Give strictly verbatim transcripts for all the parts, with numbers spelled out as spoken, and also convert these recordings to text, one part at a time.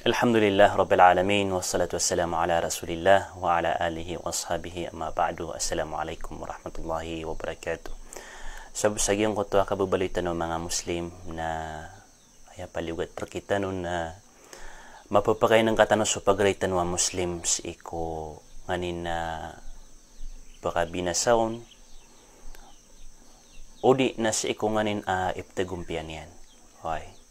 Alhamdulillah Rabbil Alamin, wassalatu wassalamu ala Rasulillah wa ala alihi wa ashabihi, amma ba'du. Assalamu alaikum warahmatullahi wabarakatuh. Sabap sa giyangkoto a kababaloy tano a manga Muslim na aya paliyogat rktano na mapapakainengka tano so pagari tano a Muslim sii ko nganin a pakabinasa on, odi na sii ko nganin a iptagompiya niyan. Oway.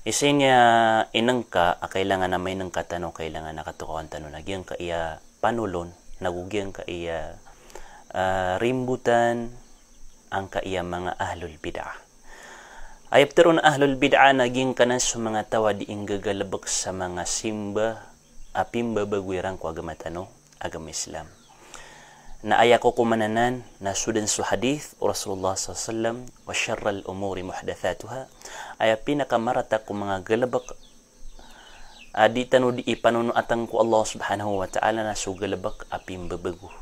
Isa ini a inengka a kailangan a mainengka tano, kailangan a katokawan tano na giyangkaya panolon, nago giyangkaya, ah, rimbotan, angkaya manga ahlul bid'ah. Aya ptharoon a ahlul bid'ah na giyangkanan so manga taw a dii nggagalebek sa manga simba a pimbabago iran ko agama tano, agama Islam. Na aya kokoman anan na so den so hadith o Rasulullah sallallahu alaihi wasallam, "Wa sharral umuri muhdathatuha." Aya pinakamarata ko manga galebek a di tano dii panonoatan ko Allah Subhanahu wa Ta'ala na so galebek a pimbabago.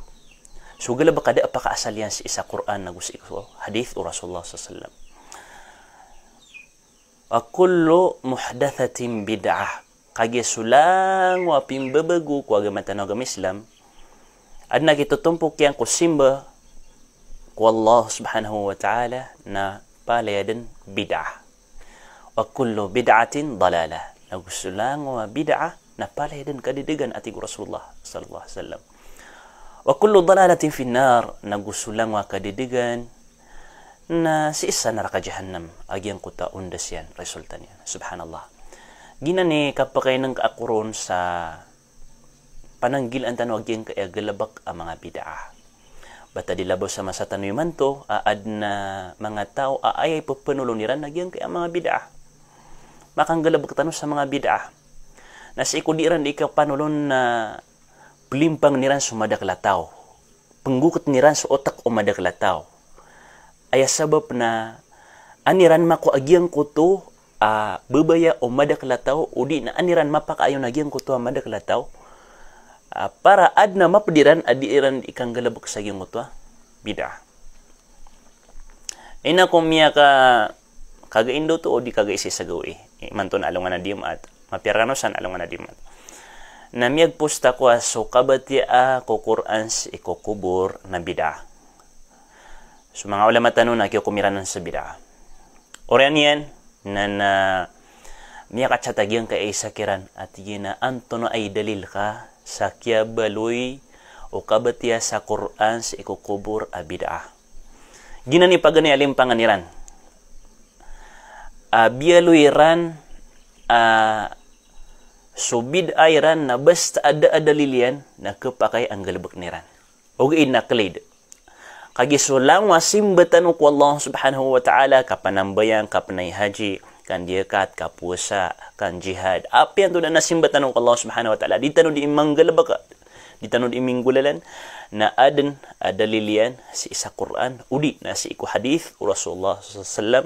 So galebek a da a pakaasal iyan sii sa Qur'an nago sii ko hadith o Rasulullah sallallahu alaihi wasallam. Wa kullu muhdathatin bid'ah. Kagiya so langowan a pimbabago ko agama tano a agama Islam, aden a kitotompok iyan ko simba ko Allah Subhanahu wa Ta'ala, na palaya den bid'ah. Wa kullu bid'atin dalalah. Nago so langowan a bid'ah na palaya den kadedegan, a tig o Rasulullah sallallahu alaihi wasallam. Wa kullu dalalatin fin nar, nago so langowan a kadedegan na sii sa naraka jahannam, a giyangkoto a ondas iyan, resulta niyan. Subhanallah. Giyanan i kapakainengka ako ron sa pananggilaan tano a giyangkaya galebek a manga bid'ah. Ba ta di labaw sa masa tano imanto a aden a manga taw a aya ipepenolon iran na giyangkaya manga bid'ah. Makanggalebek tano sa manga bid'ah. Na sii ko di iran dii kapanolon na pelimpang iran so madakel a taw. Penggoketen iran so otek o madakel a taw. Aya sabap na an iran mako a giyangkoto a babaya o madakel a taw, odi na an iran mapakaayon a giyangkoto a madakel a taw, a, para aden a maped iran a di iran dii kanggalebek sa giyangkoto a bid'ah. Ino ko miyaka, kagai ndo to odi kagai sii sa gawii. Imanto na alongan a Dimaat. Mapiya rekano san alongan a Dimaat. Na miyagpost ako a so kabatiyaa ko Qur'an sii ko kobor na bid'ah. So manga ulama tano na kiyokom iran anan sa bid'ah. Oriyan iyan, na, na miyaka-chat a giyangkaya isa kiran a tig iyan a antonaa i dalil ka sa kiyabaloy o kabatiya sa Qur'an sii ko kobor a bid'ah. Giyanan i paganay a limpangan iran. A biyaloy iran a so bid'ah iran na basta a da a dalil iyan na kepakay a nggalebeken iran. Ogaid na kleid. Kagiya so langowan a simba tano ko Allah Subhanahu wa Ta'ala, kapanambayang, kapnaihaji, kandiyakat, kapowasa, kanjihad. Apiya antonaa a simba tano ko Allah Subhanahu wa Ta'ala, di tano dii manggalebek, di tano dii minggolalan, na aden a dalil iyan sii sa Qur'an, odi na sii ko hadith o Rasulullah sallallahu alaihi wasallam,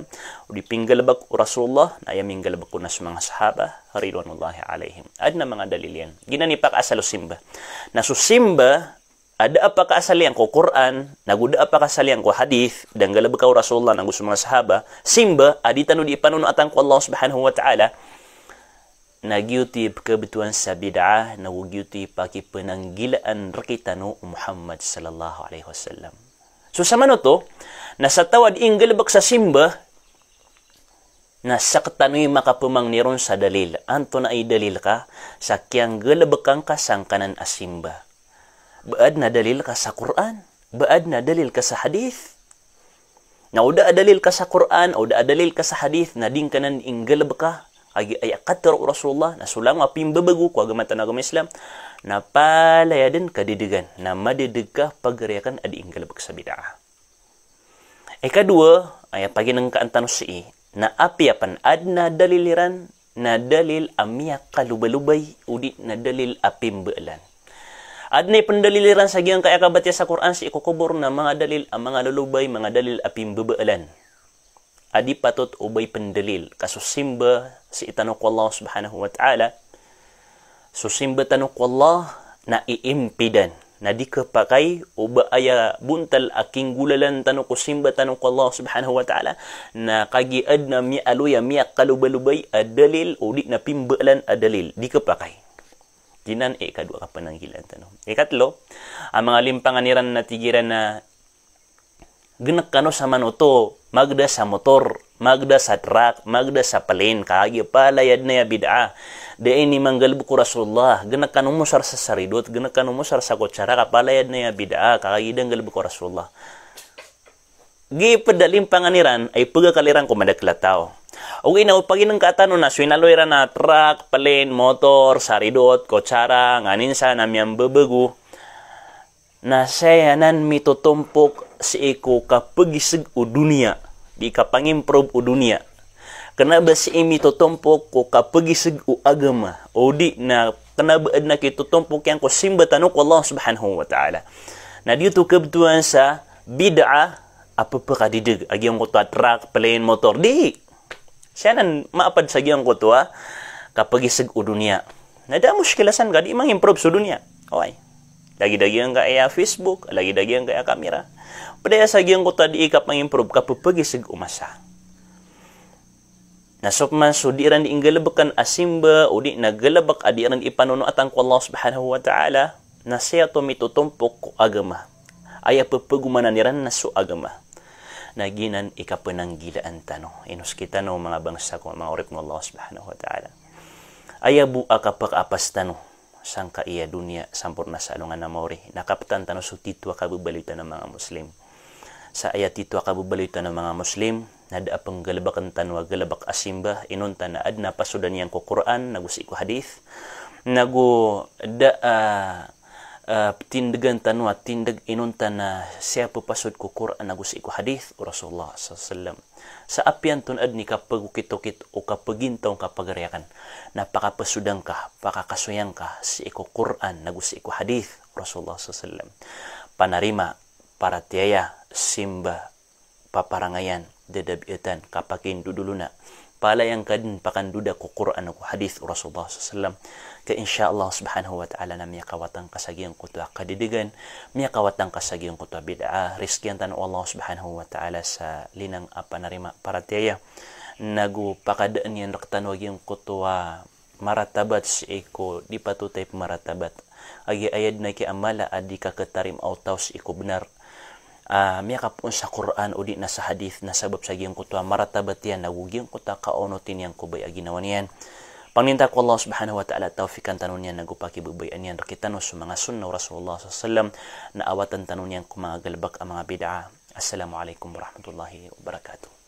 odi pinggalebek o Rasulullah, na aya minggalebek on na so manga sahaba, ridwanullahi alaihim. Aden a manga dalil iyan. Giyanan i pakaasal o simba. Na so simba a da a pakaasal iyan ko Qur'an, nago da a pakaasal iyan ko hadith, da nggalebeka o Rasulullah nago so manga sahaba, simba a di tano dii panonoatan ko Allah Subhanahu wa Ta'ala, na giyoto i pekabetowan sa bid'ah, nago giyoto i pakipenanggilaan rekitano o Muhammad sallallahu alaihi wasallam. So samanoto, na sa taw a dii nggalebek sa simba, na sektano i makapemangni ron sa dalil. Antonaa i dalil ka sa kiyanggalebekan ka sangkanan a simba? Ba aden a dalil ka sa Qur'an? Ba aden a dalil ka sa hadith? Na o da a dalil ka sa Qur'an, o da a dalil ka sa hadith, na di ngkanan inggalebeka, kagiya aya katharo o Rasulullah, na so langowan a pimbabago ko agama tano a agama Islam, na palaya den kadedegan, na madedeg ka pagari aken a dii nggalebek sa bid'ah. Ikadowa, aya paginengkaan tano sii, na apiya pen aden a dalil iran, na dalil a miyakalobalobay, odi na dalil a pimbaelan. Aden a ipendalil iran sa giyangkaya kabatiya sa Qur'an sii ko kobor na manga dalil a manga lolobay, manga dalil a pimbabaelan. A di patot o ba ipendalil, ka so simba sii tano ko Allah Subhanahu wa Ta'ala, so simba tano ko Allah na iimpidan, Na di khapakay o ba aya bontal a kinggolalan tano ko simba tano ko Allah subhanahu wa ta'ala, na kagiya adn a miyaaloy a miyakalobalobay a dalil odi na pimbaalan a dalil. Di khapakay. Giyanan i ikadowa a kapananggilaan tano. Ikatlo, a manga limpangan iran na tig iran a gnk kano sa manoto, magda sa motor, magda sa trak, magda sa plane, kagiya palaya dn aya bid'ah. Da ini manggalbk o Rasulullah, gnk kano mosar sa saridot, gnk kano mosar sa kotsara, ka palaya dn aya bid'ah, kagiya da nggalbk o Rasulullah. Giya pd a limpangan iran, a ipagakal iran ko madakl a taw. Ogaid na o paginngka tano na so inaloy iran a trak, plane, motor, saridot, kotsara, nganin sa na miyambabago. Na saya nan mitotompok sii ko kapagisg o doniya, di kapangimprove o doniya. Kna ba sii mitotompok ko kapagisg o agama, odi na kna ba adn a kitotompok iyan ko simba tano ko Allah subhanahu wa ta'ala. Na di oto kabtowan sa bid'ah a ppakadidg a giyangkoto a trak, plane, motor. Di. Saya nan maapad sa giyangkoto a kapagisg o doniya. Na da a moskila san ka di mangimprove so doniya. Oway. Lagid a giyangkaya Facebook, lagid a giyangkaya kamera. Pd aya sa giyangkoto a di kapangimprove, kapapagisg o masa. Na so pman so di iran di inggalbkn a simba, odi na galbk a di iran di ipanonoatan ko Allah subhanahu wa ta'ala, na saya oto mitotompok ko agama. Aya pphagomanan iran na so agama. Na giyanan i kapananggilaan tano. Ino skitano manga bangsa ko, manga oripn o Allah subhanahu wa ta'ala. Aya bo a kapakaapas tano sangkaya doniya, samporna sa alongan a maori. Na kaptan tano so tito a kababaloy tano a manga Muslim. Sa aya tito a kababaloy tano a manga Muslim, na da a pnggalbkn tano a galbk a simba, inonta na adn a pasodan iyan ko Qur'an, nago sii ko hadith, nago da a, a, tindgan tano a tindg inonta na saya ppasod ko Qur'an, nago sii ko hadith o Rasulullah sallallahu alaihi wasallam. Sa apiya antonaa dn i kapagokitokit o kapagintaw, kapagariyakan, na pakapasodan ka, pakakasoyan ka sii ko Qur'an, nago sii ko hadith o Rasulullah sallallahu alaihi wasallam. Panarima, paratiyaya, simba, paparangayan, dadabiatan, kapakindodolona. Palaya ngka dn pakandoda ko Qur'an ko hadith o Rasulullah sallallahu alaihi wasallam. Ka insha Allah subhanahu wa ta'ala na miyakawatan ka sa giyangkoto a kadidgan, miyakawatan ka sa giyangkoto a bid'ah. Rizkian tano o Allah subhanahu wa ta'ala sa linang a panarima, paratiyaya. Nago pakadaan iyan rktano a giyangkoto a maratabat sii ko di patot a ipmaratabat. Kagiya aya dn a kiyaamala a di kakhatarima o taw sii ko bnar a miyakapoon sa Qur'an odi na sa hadith, na sabap sa giyangkoto a maratabat iyan nago giyangkoto a kaonotin iyan ko baya a ginawa niyan. Pangnin ta ko Allah subhanahu wa ta'ala a tawfiqan tano niyan nago pakibabayaan iyan rktano so manga sunnah o Rasulullah sallallahu alaihi wasallam, na awatan tano niyan ko manga galbk a manga bid'ah. Assalamu alaikum warahmatullahi wabarakatuh.